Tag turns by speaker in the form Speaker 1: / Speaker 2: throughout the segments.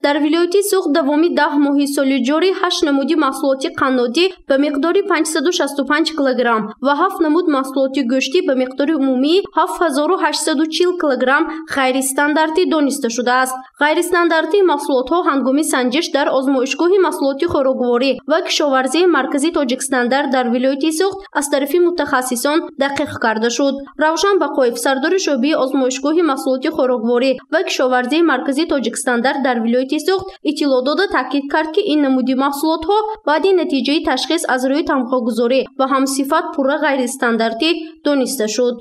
Speaker 1: Дар вилояти Суғд давоми 10 моҳи соли ҷорӣ 8 намуди маҳсулоти қаннодӣ ба миқдори 565 килограмм ва 7 намуд маҳсулоти гӯштӣ ба миқдори умумии 7840 килограмм ғайристандартӣ дониста шудааст. Ғайристандартии маҳсулотҳо ҳангоми санҷиш дар озмоишгоҳи маҳсулоти хӯрокворӣ ва кишоварзии маркази Тоҷикстандарт дар вилояти Суғд аз тарафи мутахассисон дақиқ карда шуд. Равшан Бақоев, сардори шӯъбаи озмоишгоҳи маҳсулоти хӯрокворӣ ва кишоварзии маркази Тоҷикстандарт дар вилояти Суғд иттилоъ дода таъкид кард, ки ин намуди маҳсулотҳо баъди натиҷаи ташхис аз рӯи тамғагузорӣ ва ҳамсифат пурра ғайристандартӣ дониста шуд.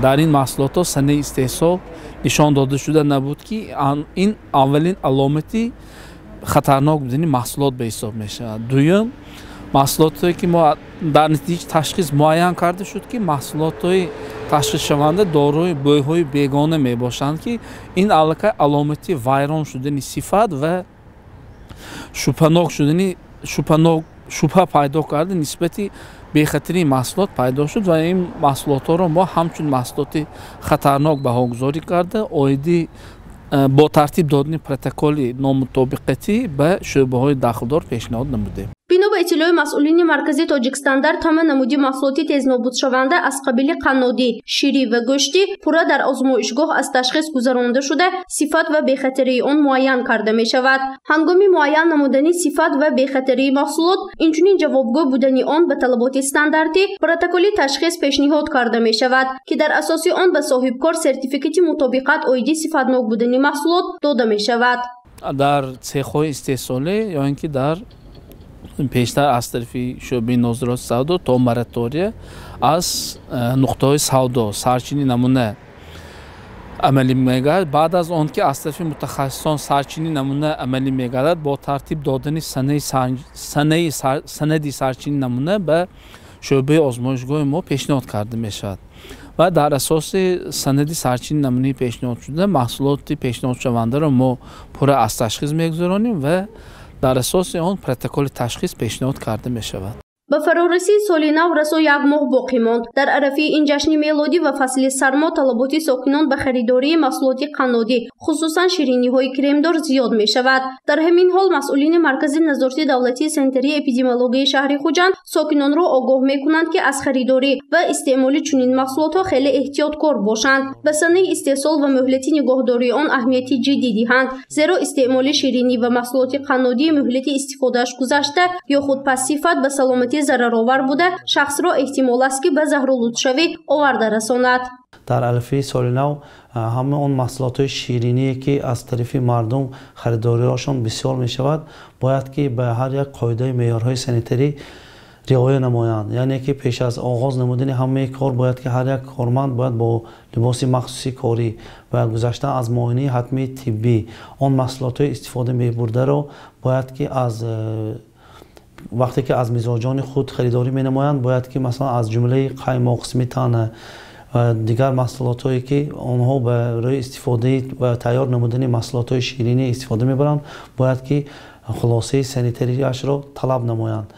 Speaker 2: Дар ин маҳсулотҳо санаи истеҳсол нишон дода шуда набуд, ки ин аввалин аломати хатарнок будани маҳсулот ба ҳисоб мешавад. Дуюм, маҳсулотҳое ки мо дар натиҷаи ташхис муайян карда шуд, ки маҳсулотҳои ташхисшаванда дорои бӯйҳои бегона мебошанд, ки ин аллакай аломати вайрон шудани сифат ва шубҳанок шудани шубҳа пайдо карда нисбати бехатарии маҳсулот пайдо шуд ва ин маҳсулотҳоро мо ҳамчун маҳсулоти хатарнок баҳогузорӣ карда, оиди бо тартиб додани протоколи номутобиқатӣ ба шӯъбаҳои дахлдор пешниҳод намудем.
Speaker 1: Бино ба иттилои масъулини маркази Тоҷикстандарт, ҳама намуди маҳсулоти тезнобудшаванда аз қабили қаннодӣ, ширӣ ва гӯштӣ пурра дар озмоишгоҳ аз ташхис гузаронида шуда, сифат ва бехатарии он муайян карда мешавад. Ҳангоми муайян намудани сифат ва бехатарии маҳсулот, инчунин ҷавобгӯ будани он ба талаботи стандартӣ, протоколи ташхис пешниҳод карда мешавад, ки дар асоси он ба соҳибкор сертификати мутобиқат оиди сифатнок будани маҳсулот дода мешавад.
Speaker 2: Дар цехҳои истеҳсолӣ ё ин ки дар пештар аз тарафи шӯъбаи нозироти савдо то моратория аз нуқтаҳои савдо сарчини намуна амалӣ мегардад. Баъд аз он ки аз тарафи мутахассисон сарчини намуна амалӣ мегардад, бо тартиб додани санади сарчини намуна ба шӯъбаи озмоишгоҳи мо пешниҳод карда мешавад ва дар асоси санади сарчини намунаи пешниҳодшуда маҳсулоти пешниҳодшавандаро мо пурра аз ташхис мегузаронем ва дар асоси он протоколи ташхис пешниҳод карда мешавад.
Speaker 1: Ба фарорасии соли нав расо як моҳ боқӣ монд. Дар арафаи ин ҷашни мелодӣ ва фасли сармо талаботи сокинон ба харидории маҳсулоти қаннодӣ, хусусан шириниҳои кремдор зиёд мешавад. Дар ҳамин ҳол масъулини маркази назорати давлатии санитарии эпидемиологияи шаҳри Хуҷанд сокинонро огоҳ мекунанд, ки аз харидорӣ ва истеъмоли чунин маҳсулотҳо хеле эҳтиёткор бошанд, ба санаи истеҳсол ва муҳлати нигоҳдории он аҳамияти ҷиддӣ диҳанд, зеро истеъмоли ширинӣ ва маҳсулоти қаннодӣ муҳлати истифодааш гузашта ё худ пастсифат ба саломатӣ зараровар буда, шахсро эҳтимол аст, ки ба заҳролудшавӣ оварда расонад.
Speaker 3: Дар арафаи соли нав ҳама он маҳсулотҳои шириние, ки аз тарафи мардум харидориҳошон бисёр мешавад, бояд ки ба ҳар як қоидаи меъёрҳои санитарӣ риоя намоянд. Яъне ки пеш аз оғоз намудани ҳамаи кор бояд ки ҳар як корманд бояд бо либоси махсуси корӣ ва гузаштан аз муоинаи ҳатмии тиббӣ он маҳсулотҳои истифода мебурдаро бояд ки аз вақте ки аз мизоҷони худ харидорӣ менамоянд, бояд ки масалан аз ҷумлаи қаймоқ, сметана ва дигар маҳсулотҳое ки онҳо барои истифодаи ва тайёр намудани маҳсулотҳои ширинӣ истифода мебаранд, бояд ки хулосаи санитарияшро талаб намоянд.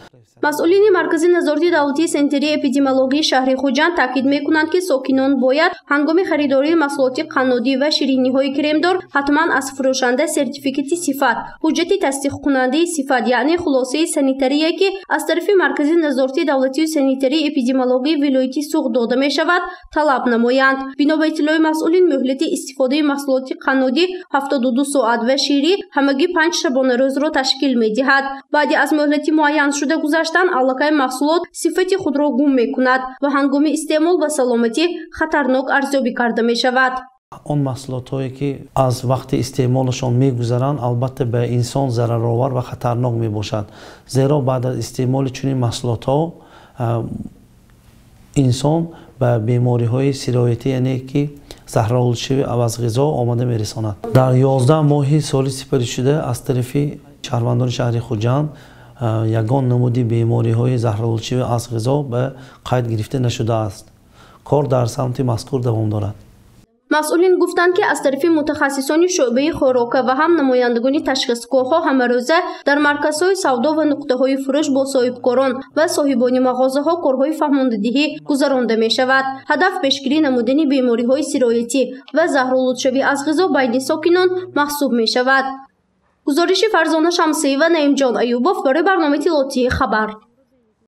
Speaker 1: Масъулини маркази назорати давлатии санитарии эпидемиологияи шаҳри Хуҷанд таъкид мекунанд, ки сокинон бояд ҳангоми харидории маҳсулоти қаннодӣ ва шириниҳои кремдор ҳатман аз фурӯшанда сертификати сифат, ҳуҷҷати тасдиқкунандаи сифат, яъне хулосаи санитарие, ки аз тарафи маркази назорати давлатии санитарии эпидемиологияи вилояти Суғд дода мешавад, талаб намоянд. Бино ба иттилои масъулин, муҳлати истифодаи маҳсулоти қаннодӣ 72 соат ва ширӣ ҳамагӣ 5 шабонарӯзро ташкил медиҳад. Баъди аз муҳлати муайяншуда гузаштан аллакай маҳсулот сифати худро гум мекунад ва ҳангоми истеъмол ба саломатӣ хатарнок арзёбӣ карда мешавад.
Speaker 3: Он маҳсулотҳое ки аз вақти истеъмолашон мегузаранд, албатта ба инсон зараровар ва хатарнок мебошад, зеро баъд аз истеъмоли чунин маҳсулотҳо инсон ба бемориҳои сироятӣ, яъне ки заҳролудшавӣ аз ғизо омада мерасонад. Дар 11 моҳи соли сипаришуда аз тарафи шаҳрвандони шаҳри Хуҷанд ягон намуди бемориҳои заҳролудшавӣ аз ғизо ба қайд гирифта нашудааст. Кор дар самти мазкур давом дорад.
Speaker 1: Масъулин гуфтанд, ки аз тарафи мутахассисони шӯъбаи хӯрока ва ҳам намояндагони ташхисгоҳҳо ҳамарӯза дар марказҳои савдо ва нуқтаҳои фурӯш бо соҳибкорон ва соҳибони мағозаҳо корҳои фаҳмондадиҳӣ гузаронда мешавад. Ҳадаф пешгирӣ намудани бемориҳои сироятӣ ва заҳролудшавӣ аз ғизо байни сокинон маҳсуб мешавад. Гузориши Фарзона Шамсиева, Наимҷон Аюбов барои барномаи иттилоотии «Хабар».